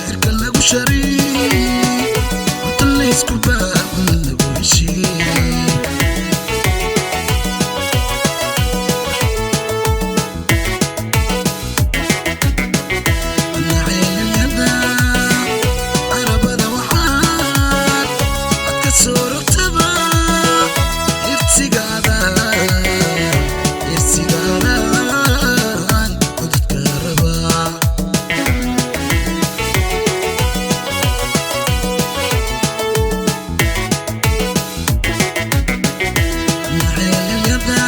Cirka lagu sharay inta laysku baaqun lagu heshiiyey. Naceeliyada arabada waxaad cad ka soo rogtaba irsigaada irsigaadan cududka rabaa. Naceeliyada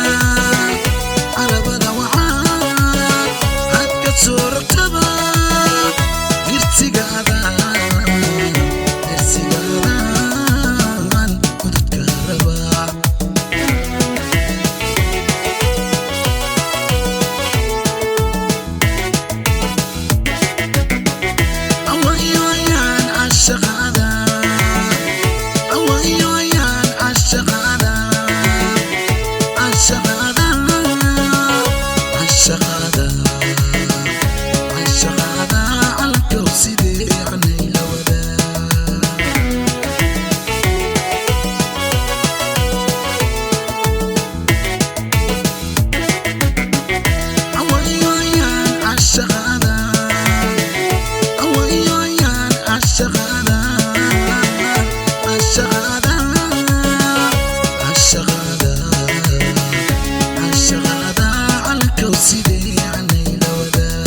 arabada waxaad cad ka soo rogtaba irsigaada irsigaadan cududka rabaa. Awayayaan cashaqada, awayayaan cashaqada, cashaqada, cashaqada, cashaqada calankow sidee canay la wadaa. Awayayaan cashaqada, awayayaan cashaqada, cashaqada, cashaqada, cashaqada calankow sidee canay la wadaa.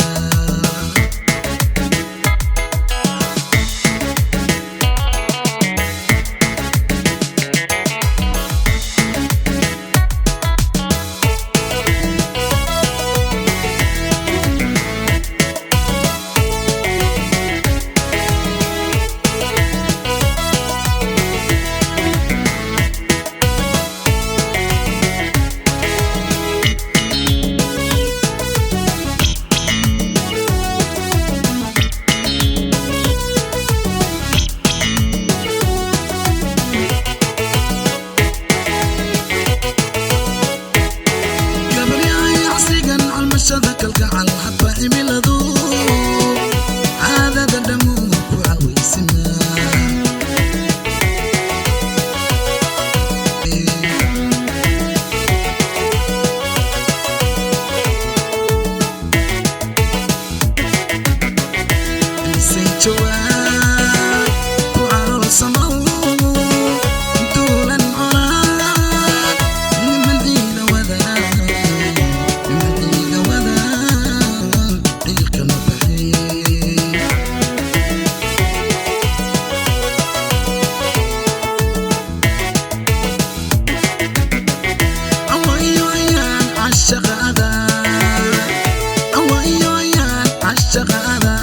Gabaryahay casrigan calmashada kalgacal hadba cimiladu caadada dhammuu ku cawaysimaa. Isay jawaab ku caloolsamaw duulan colaad niman ciila wadaa, niman ciila wadaa ciilkama baxee. Awayayaan cashaqada, awayayaan cashaqada,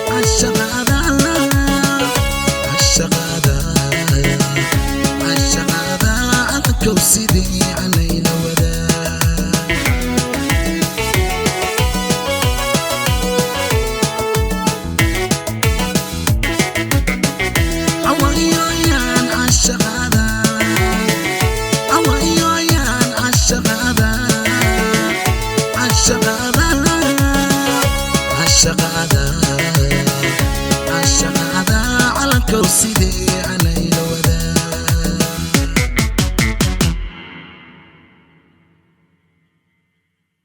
cashaqada, cashaqada, cashaqada calankow sidee canay la wadaa. Awayayaan cashaqada, awayayaan cashaqada, cashaqada, cashaqada, cashaqada calankow sidee.